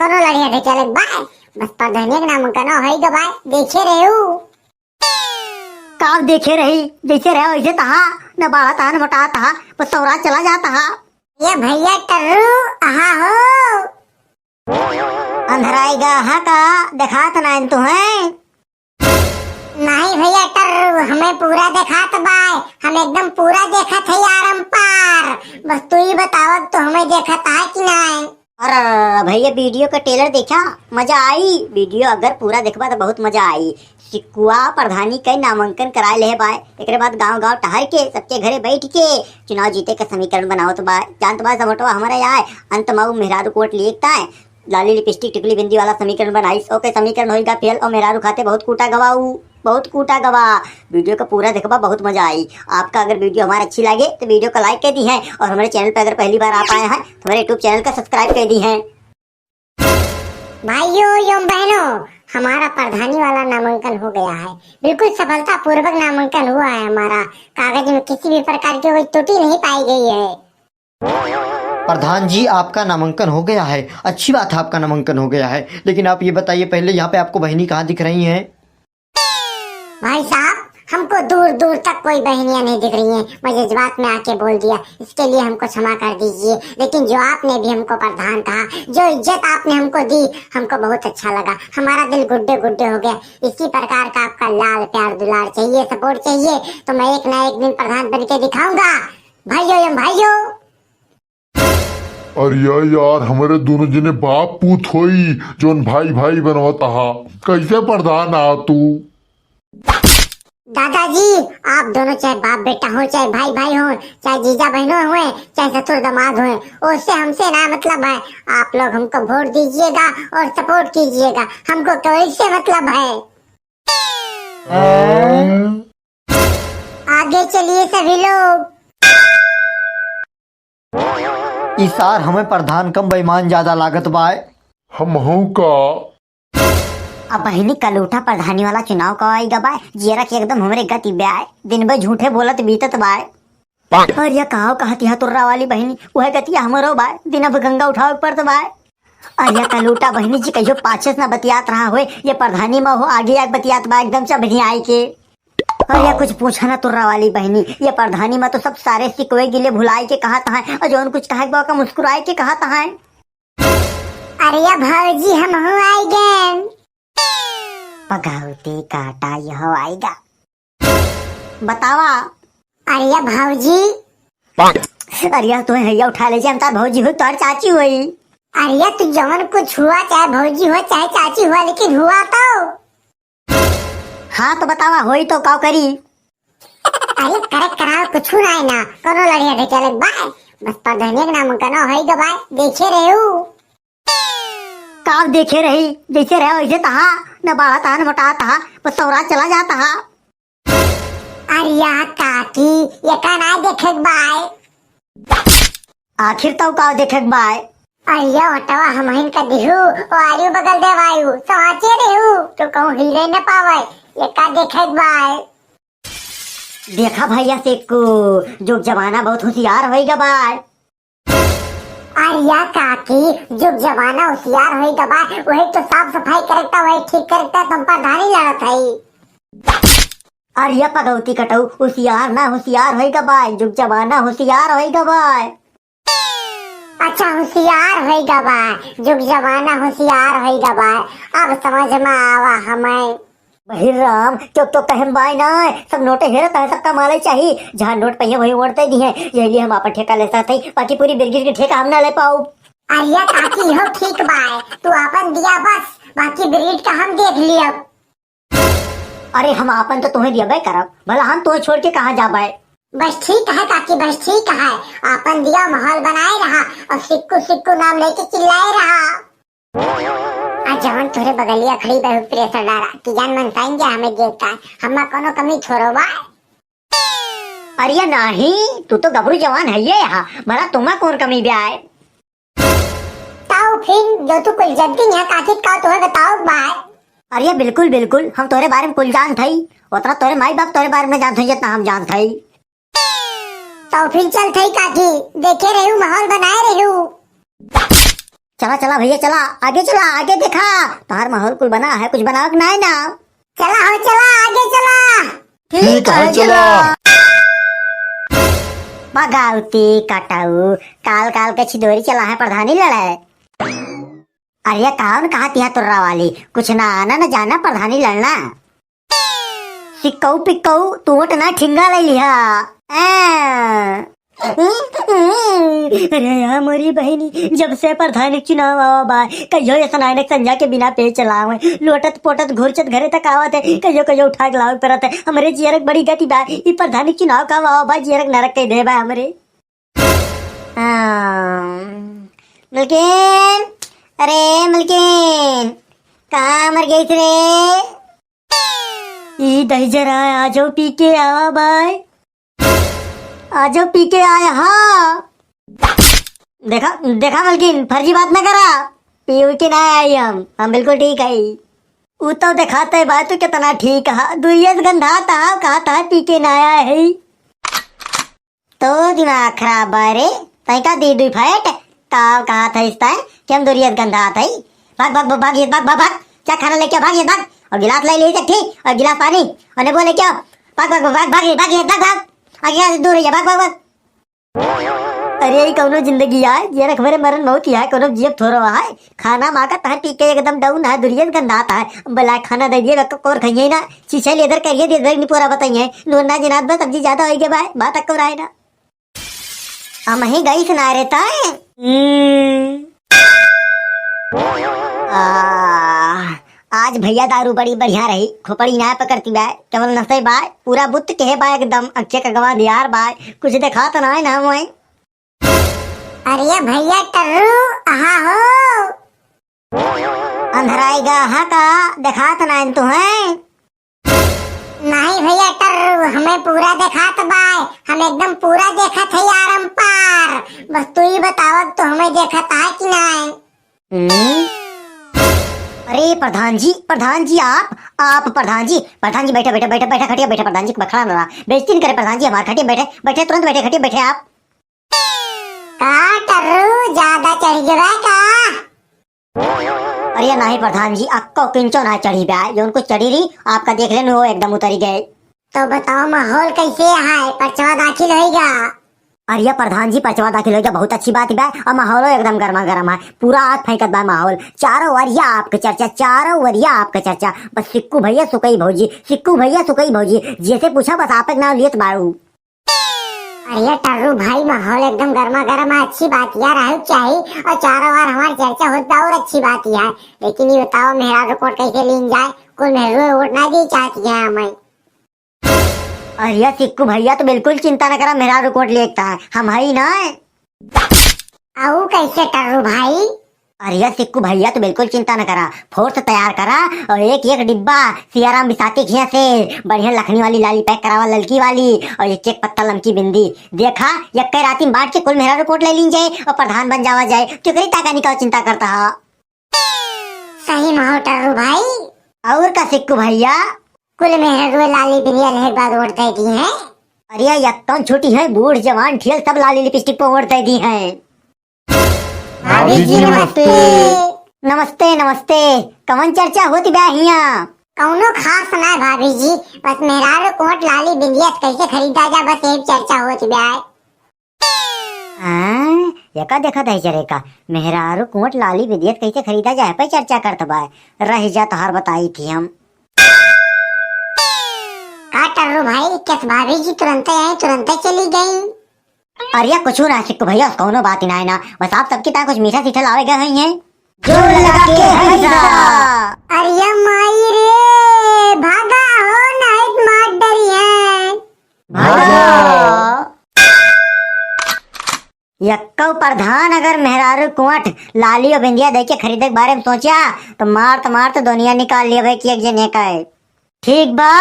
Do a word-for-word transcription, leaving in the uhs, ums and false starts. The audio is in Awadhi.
कौनो लड़िया ढकेले बाय, बस प्रधानिया के नामांकन होई गा बाय, देखे रहे हो। का देखे रही, जैसे रहे वैसे तहा, न बाढ़ा तहा, न मोटा तहा, बस सौरा चला जाता हा। ये भैया टर्रू, अहा हो। अंधराई गा हा का, देखात नाइन तुहैं? नहीं भैया टर्रू, हमें पूरा देखात बाय, हम एकदम पूरा देखत है यार हम पार। बस तू ही बतावत तो हमें देखत है कि नहीं? अरे भैया, वीडियो का ट्रेलर देखा, मजा आई। वीडियो अगर पूरा देखबा तो बहुत मजा आई। सिक्कुआ प्रधानी के नामांकन कराए ले बाय, एकरे बाद गांव गांव टहर के सबके घरे बैठ के चुनाव जीते के समीकरण बनावत बाय। जानत बाय सब वोटवा हमारे आए, अंत में उ मेहरारू कोट लिए एकता है, लाली लिपस्टिक टिकुली बिंदी वाला समीकरण बनाइस। ओके समीकरण होइगा फेल और मेहरारू खाते बहुत कूटा गवा उ, बहुत कूटा गवा। वीडियो का पूरा देखबा, बहुत मजा आई। आपका अगर वीडियो हमारा अच्छी लगे तो वीडियो को लाइक कर दी है और हमारे चैनल पर अगर पहली बार आप आए हैं तो हमारे यूट्यूब चैनल का सब्सक्राइब कर दी है। भाइयों एवं बहनों, हमारा प्रधानी वाला नामांकन हो गया है। बिल्कुल सफलतापूर्वक नामांकन हुआ है हमारा। कागज में किसी भी प्रकार की कोई त्रुटि नहीं पाई गई है। प्रधान जी, आपका नामांकन हो गया है। अच्छी बात है, आपका नामांकन हो गया है, लेकिन आप ये बताइए पहले, यहाँ पे आपको बहनी कहाँ दिख रही हैं? भाई साहब, हमको दूर दूर तक कोई बहनियां नहीं दिख रही हैं। मैं जज्बात में आके बोल दिया, इसके लिए हमको क्षमा कर दीजिए। लेकिन जो आपने भी हमको प्रधान कहा, जो इज्जत आपने हमको दी, हमको बहुत अच्छा लगा। हमारा दिल गुड्डे गुड्डे हो गया। इसी प्रकार का आपका लाल प्यार दुलार चाहिए, सपोर्ट चाहिए, तो मैं एक ना एक दिन प्रधान बन के दिखाऊंगा। भाइयों एवं भाइयों। अरे यार, हमरे दोनों जने बाप पूत होई, जौन भाई भाई बनवत हा। कैसे प्रधान आ तू? दादाजी, आप दोनों चाहे बाप बेटा हो, चाहे भाई भाई हो, चाहे जीजा बहनों हुए, चाहे ससुर दामाद हुए, उससे हमसे ना मतलब है। आप लोग हमको वोट दीजिएगा और सपोर्ट कीजिएगा, हमको केहू से मतलब है। आगे चलिए सभी लोग। ई सार हमें प्रधान कम बेईमान ज्यादा लागत बाय। हमहू का। अब बहिनी कलूठा प्रधानी वाला चुनाव का आई गा बाय, जियरा के एकदम हमरे गति बाय, दिन भर झूठे बोलत बीतत बाय। और यह कहाव कहत यह तुर्रा वाली बहिनी, वह गतिया हमरो बाय, दिन भर गंगा उठावे के पड़त बाय। और यह कलूठा बहिनी जी कहियो पाछे से ना बतियात रहा होए, ये प्रधानी में हो आगे आके बतियात बा एकदम चबनी आई के। और यह कुछ पूछा ना तुर्रा वाली बहिनी, ये प्रधानी में तो सब सारे सिकवे गिले भुलाई के कहत हैं, और जौन कुछ कहे के बा ओका मुस्कुराए के कहत हैं। अरे भौजी, हमहू आई गएन। पगौती काटा यहो आइगा। बतावा। अरे भौजी। अरे तू हैया उठा ले, हम तार भौजी हो, तार चाची होई। अरे तू जवन कुछ हुआ, चाहे भौजी हो, चाहे चाची हुआ, लेकिन हुआ तो। हाँ तो बतावा, होई तो का करी? अरे करे कराव कुछ ना है ना, कोनो लड़िया ढकेले बाय, बस प्रधानिया के नामांकन होई गा बाय, देखे रहे हो। का देखे रही, जैसे रहे वैसे तहा, न बाढ़ा तहा, न मोटा तहा, बस सौरा चला जा तहा। अरे या काकी, ये का ना देखे के बाय? आखिर तो का देखे के बाय? अरे या ओटवा हमहिन का दिहू, ओ आयु बगल देवायु, साचे देहू, तो कहूँ हीरे न पावे, ये का देखे के बाय? देखा भैया सिक्कू, जुग जमाना बहुत होशियार होई गा बाय। अरे या काकी, जुग जमाना होशियार होई गा बाय, वही तो साफ सफाई करता, वही ठीक करता, तुम प्रधानी लड़त है। अरे या पगौती कटऊ, होशियार ना होशियार होई गा बाय, जुग जमाना होशियार होई गा बाय। अच्छा होशियार होई गा बाय, जुग जमाना होशियार होई गा बाय, अब समझ में आवा हमें। बहिर राम, क्यों तो कहम बाय ना, सब नोटे हेरत है, सबका माले चाही, जहाँ नोट पहिए वही वोट दे दी है, यही लिए हम आपन ठेका ले सकत हई, बाकी पूरी बिरगिट के ठेका हम ना ले पाऊ। अरे काकी हो ठीक बाय, तू आपन दिया बस, बाकी बिरगिट का हम देख लियब। अरे हम आपन तो तुम्हें दियबे करब, भला हम तुम्हें छोड़ के कहाँ जाबे? बस ठीक है काकी, बस ठीक है, आपन दिया माहौल बनाए रहा और सिक्कू सिक्कू नाम लेके चिल्लाए रहा। आ जवन तोरे बगलिया खड़ी बहू प्रेशर डाला कि जान मन साइन जा हमें देख का, हम्मा कोनो कमी थोड़ो बा। अरे नाही, तू तो गबरू जवान है ये यहाँ, भला तुम्हा कौन कमी ब्याय? ताऊ फिर जो तू कुल जद्दी यहाँ काकी का तोहे बताओ बाय। अरे बिल्कुल बिल्कुल, हम तोहरे बारे में कुल जानत हई, उतना तोहरे माई बाप तोहरे बारे में जानत हई जितना हम जानत हई। तो फिर चल थई काकी, देखे रहू माहौल बनाए रहू। चला, चला भइया, चला, आगे चला, आगे देखा, तोहार माहौल कुल बना है, कुछ बनावक नाहीं ना। चला हो, चला, आगे चला। ठीक है, चला। बगावती कटाऊ, काल काल के छिदोरी चला है, प्रधानी लड़े। अरे कौन कहा तिहा तुर्रा वाली, कुछ ना आना ना जाना, प्रधानी लड़ना। सिक्कऊ पिक्कऊ, तू वोट ना ठिंगा ले लिहा। आ। अरे यार मोरी बहिनी, जब से प्रधानी चुनाव आवा बा, कहियो ऐसा नायनक संझा के बिना पेट चलावे, लोटत पोटत घुरचत घरे तक आवत है, कहियो कहियो उठा के लावे परत है। हमरे जियरक बड़ी गति बा, ई प्रधानी चुनाव का आवा बा, जियरक नरक कइ दे बा हमरे। हाँ। मलकिन, अरे मलकिन, कहाँ मर गई रे? ई दही जरा, आ जाओ पी के आवा बाय। आ जाओ पी के आया, हाँ। देखा, देखा मलकिन, फर्जी बात ना करा। पी के ना आई हम, हम बिल्कुल ठीक है। ऊ तो देखाते बा तू कितना ठीक है। दुइये से गंधात है, कहा था पी के ना आया है। तो दिमाग खराब बा रे, तै का दी दुई फैट, ताव कहा था इस तै कि हम दुरियत गंधात है। भाग, भाग, भाग, भाग, ये भाग, भाग, भाग, क्या खाना लेके आ, भाग, ये भाग, और गिलास ले ले, ठीक, और गिलास पानी, और नींबू लेके आओ, भाग, भाग, भाग, भाग, भाग, भाग, ये भाग, भाग, आगे यहाँ से दूर रहिए, भाग, भाग, भाग। अरे, ई कौनो जिंदगी आय, ये रख मेरे मरन बहुत ही आय, कौनो जियब थोड़ो आय, खाना माका तहर पी के एकदम डाउन है, दुरियत गंधात है, बला खाना दे दिए, बक्का कोर खाइए ना, शीशा लेदर करिए, दे दे, नहीं पूरा बताइए, नून ना जिनात बस सब्जी ज्यादा होइगे बाय, बात अक्को रहे ना। हम ही गई सुना रे ताए। हम्म। आ, आज भइया दारू बड़ी बढ़िया रही, खोपड़ी ना पकड़ती बा, केवल नशे बा, पूरा बुत के बा एकदम, अक्के का गवा दियार बा, कुछ देखा तो ना है ना मोए। अरे भइया टर्रू, कहाँ हो? अंधराई गा हा का, देखा तो ना है तू है? नहीं भइया टर्रू, हमें पूरा देखात बाय, हम एकदम पूरा देखत है यार हम पार। बस तू ही बतावत तो हमें देखत है कि नहीं? हम्म? अरे प्रधान जी, प्रधान जी आप, आप प्रधान जी, प्रधान जी बैठे, बैठे, बैठे, बैठे खटिया बैठे प्रधान जी, खड़ा ना रहा, बेइज्जती न करे प्रधान जी हमार, खटिया बैठे, बैठे तुरंत बैठे, खटिया बैठे आप। का टर्रू ज्यादा चढ़ गया का? अरे नाही प्रधान जी, अक्को किंचो ना चढ़ी बा, जौन कुछ चढ़ी रही, आपका देख लेन हो एकदम उतरी गए। तो बताओ माहौल कैसे है, पर्चवा दाखिल होइगा? अरे प्रधान जी, पर्चवा दाखिल होइगा, बहुत अच्छी बात बा, और माहौल एकदम गर्मा गर्म है, पूरा आग फेंकत बा माहौल, चारों वरिया आपके चर्चा, चारों वरिया आपके चर्चा, बस सिक्कू भइया सुकई भौजी, सिक्कू भइया सुकई भौजी, जैसे पूछा बस आप एक नाम लियत बाड़ू। अरे टर्रू भाई, माहौल एकदम गर्मा गर्म है, अच्छी बात यार है चाहिए, और चारों ओर हमारी चर्चा होत बा और अच्छी बात ही है। लेकिन ये बताओ मेहरारू कोट कैसे लीन जाए, कुल मेहरारू वोट ना दी चाहती है हमें। अरे सिक्कू भइया तो बिल्कुल चिंता न करा, मेहरारू कोट लेता है, हम है ही ना। अऊ कैसे टर्रू भाई? अरे सिक्कू भइया, तू बिल्कुल चिंता न करा, फोर्स तैयार करा और एक एक डिब्बा सियाराम बिसाती खिया से बढ़िया लखनी वाली लाली पैक करावा, ललकी वाली, और एक एक पत्ता लमकी बिंदी। देखा, यक्के राती में बांट के कुल मेहरारू कोट ले लीन जाए और प्रधान बन जावा जाए। क्यों करी ताका निकाल चिंता करता हा? सही महो टर्रू भाई। और का सिक्कू भइया? कुल मेहरारू लाली बिंदिया लेहे के बाद वोट दे दी है। अरे यक्कन छोटी है, बूढ़ जवान ठेल सब लाली लिपस्टिक पे वोट दे दी है। भाभी जी, नमस्ते। नमस्ते, नमस्ते। कवन चर्चा होत बा हियां? कौनो खास ना भाभी जी, बस मेहरारू कोट लाली बिंदिया कैसे खरीदा जा, बस यही चर्चा होत बा। हाँ, एका देखा दही जरे का, मेहरारू कोट लाली बिंदिया कैसे खरीदा जाए पे चर्चा करत बा। रह जा तोहार बताई थी हम। का टर्रू भाई, कैस भाभी जी तुरंते आई, तुरंते चली गई? अरे कुछ ना सिक्कू भइया, कौनो बात ही ना है ना, बस आप सबकी ताईं कुछ मीठा सीठा लावे गए हैं। जोर लगा के हंसा। अरे माई रे, भागा हो, नहीं तो मार डरी है। भागा। यक्को प्रधान अगर मेहरारू कोट लाली और बिंदिया दे के खरीदे के बारे में सोचा, तो मार तो मार तो दुनिया निकाल लिया भाई कि एक जने का है। ठीक बा,